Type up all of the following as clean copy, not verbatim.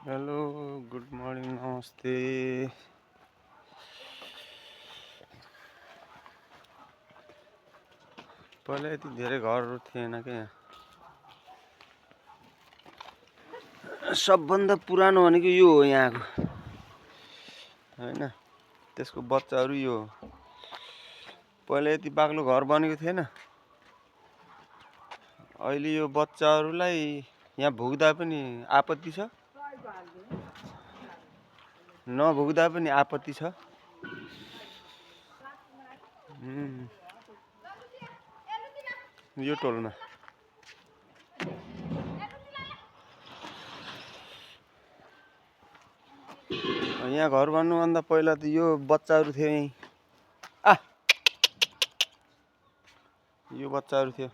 Hello good morning नमस्ते। पहिला यति धेरै घरहरू थिएन क्या यहाँ। सबभन्दा पुरानो भनेको यो हो यहाँको हैन, त्यसको बच्चाहरू यो हो। पहिला यति बाक्लो घर बनेको थिएन। अहिले यो बच्चाहरूलाई यहाँ भुक्दा पनि आपत्ति छ, नभुक्दा पनि आपत्ति छ। यो टोलमा यहाँ घर बन्नुभन्दा पहिला त यो बच्चाहरू थियो यहीँ। यो बच्चाहरू थियो।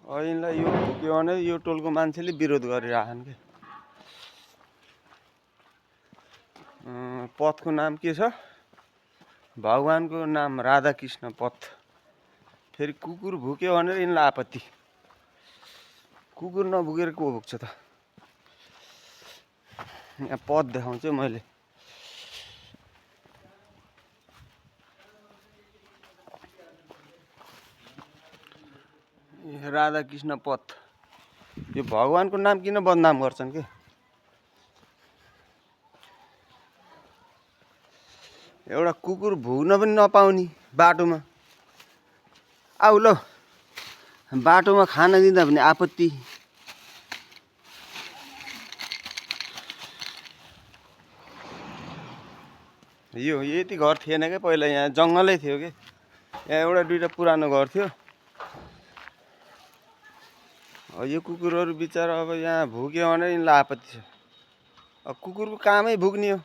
अहिलेलाई यो भुक्यो भने यो टोलको मान्छेले विरोध गरिरहेछन् के। पथको नाम के छ? भगवानको नाम राधाकृष्ण पथ। फेरि कुकुर भुक्यो भनेर यिनलाई आपत्ति। कुकुर नभुकेर को भुक्छ त? यहाँ पथ देखाउँछु मैले। राधाकृष्ण पथ। यो भगवानको नाम किन बदनाम गर्छन् के? एउटा कुकुर भुक्न पनि नपाउने बाटोमा। आऊ ल, बाटोमा खाना दिँदा पनि आपत्ति। यो यति घर थिएन क्या पहिला, यहाँ जङ्गलै थियो के। यहाँ एउटा दुईटा पुरानो घर थियो। यो कुकुरहरू बिचरा अब यहाँ भुक्यो भने यिनलाई आपत्ति छ। अब कुकुरको कामै भुक्ने हो।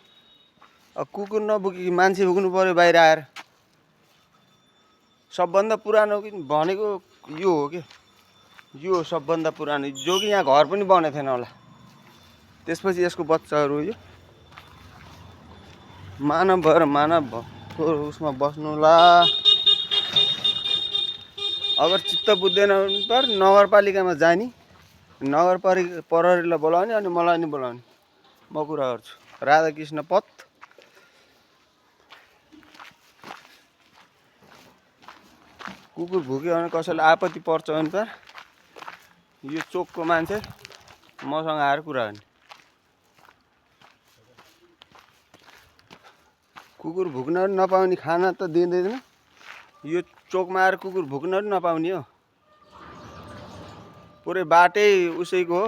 अब कुकुर नभुकी मान्छे भुक्नु पर्यो बाहिर आएर। सबभन्दा पुरानो भनेको यो हो के। यो सबभन्दा पुरानो, जो कि यहाँ घर पनि बनेको थिएन होला। त्यसपछि यसको बच्चाहरू हो। यो मानव भएर मानवको उसमा बस्नुला। अगर चित्त बुझ्दैन पर नगरपालिकामा जाने, नगरपालिका प्रहरीलाई बोलाउने अनि मलाई नि बोलाउने। म कुरा गर्छु। राधाकृष्ण पथ। कुकुर भुक्यो भने कसैलाई आपत्ति पर्छ भने त यो चोकको मान्छे मसँग आएर कुरा गर्ने। कुकुर भुक्न नपाउने खाना त दिँदैन। यो चोकमा आएर कुकुर भुक्न पनि नपाउने हो। पुरै बाटै उसैको हो।